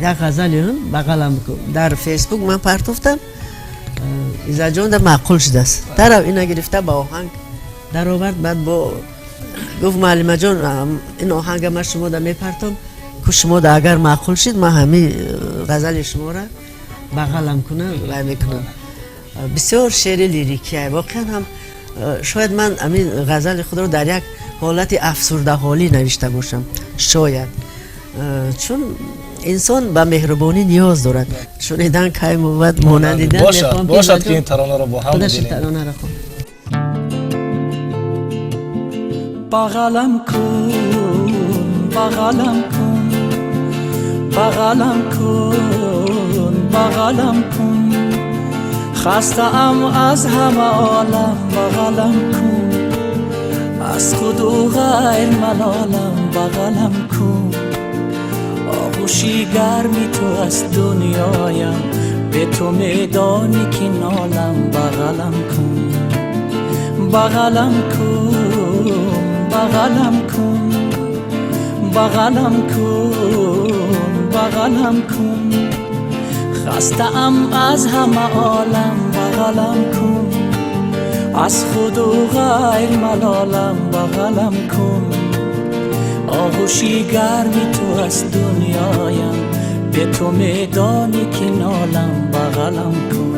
Як ғазали бағалам дар Фейсбук ман партофтам, Иззатҷон да маъқул шудааст. Дарав ина гирифта ба оҳанг даровард. Баъд бо гуфт: муаллимаҷон, ин оҳанга ман шумо да мепартом, ку шумо да агар маъқул шид, ман ҳами ғазали шуморо бағалам кунам, вай мекунам. Бисёр шеъри лирикия. Воқеан ҳам шояд ман ҳамин ғазали худро дар як ҳолати афсурдаҳолӣ навишта бошам, шояд, чун инсон ба меҳрубонӣ ниёз дорад. Шунидан кай мувад, монандидан. Бошад, ки ин таронаро бо ҳам. Таронаро хон. Бағалам кун, бағалам кун, бағалам кун, бағалам кун, хастаам аз ҳама олам, бағалам кун, аз худу ғайр малолам, бағалам кун, оғӯши гарми ту аст дунёям, бе ту медонӣ ки нолам, бағалам кун, бағалам кун, бағалам кун, бағалам кун, бағалам кун, хастаам аз ҳама олам, бағалам кун, аз худу ғайр малолам, бағалам кун, оғӯши гарми ту аст дунёям, бе ту медонӣ ки нолам, бағалам кун.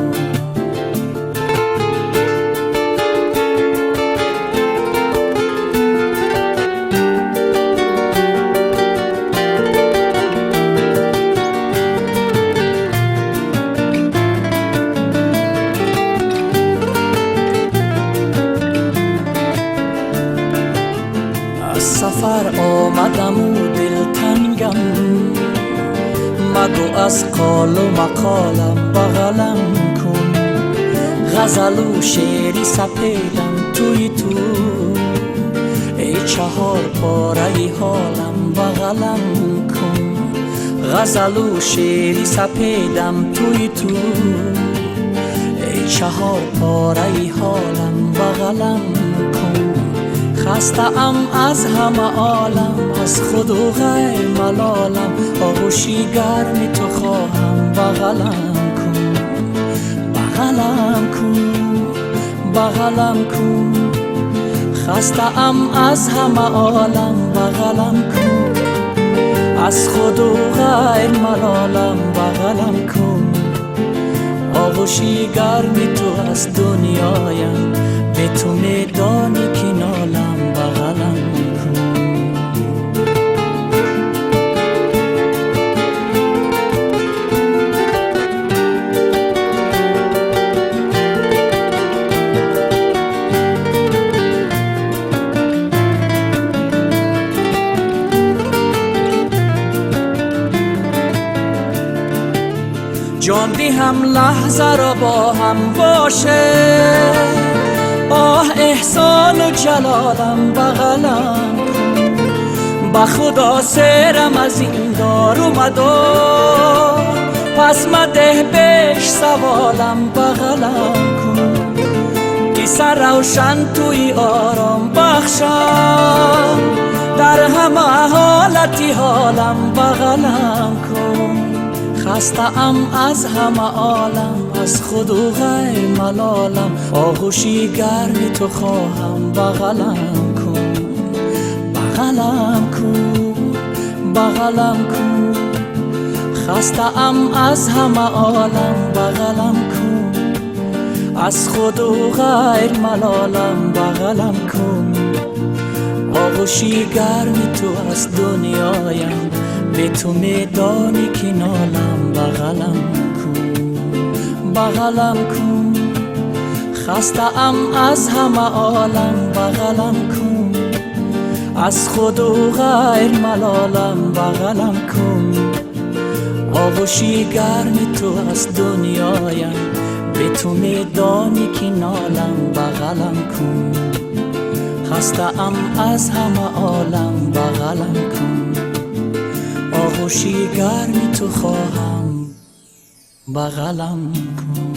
Сафар омадаму дилтангам, магӯ аз қолу мақолам, бағалам кун, ғазалу шеъри сапедам тӯи ту, эй чаҳор пораи ҳолам, бағалам кун, ғазалу шеъри сапедам тӯи ту, эй чаҳор пораи ҳолам, бағалам кун, хастаам аз ҳама олам, аз худу ғайр малолам, оғӯши гарми ту хоҳам, бағалам кун, бағалам кун, бағалам кун, хастаам аз ҳама олам, бағалам кун, аз худу ғайр малолам, бағалам кун, оғӯши гарми ту аст дунёям, бе ту медонӣ ки нолам, бағалам кун. Ҷон диҳам лаҳзаро бо ҳам боше, оҳ эҳсону ҷалолам, бағалам кун, ба худо серам аз ин дору мадор, пас мадеҳ беш саволам, бағалам кун, ки сарравшан тӯи ором бахшам, дар ҳама ҳолати ҳолам, бағалам кун, хастаам аз ҳама олам, аз худу ғайр малолам, оғӯши гарми ту хоҳам, бағалам кун, бағалам кун, бағалам кун, хастаам аз ҳама олам, бағалам кун, аз худу ғайр малолам, бағалам кун, оғӯши гарми ту аст дунёям, бе ту медонӣ ки нолам, бағалам кун, бағалам кун, хастаам аз ҳама олам, бағалам кун, аз худу ғайр малолам, бағалам кун, оғӯши гарми ту аст дунёям, бе ту медонӣ ки нолам, бағалам кун, хастаам аз ҳама олам, бағалам кун, оғӯши гарми ту хоҳам, бағалам кун.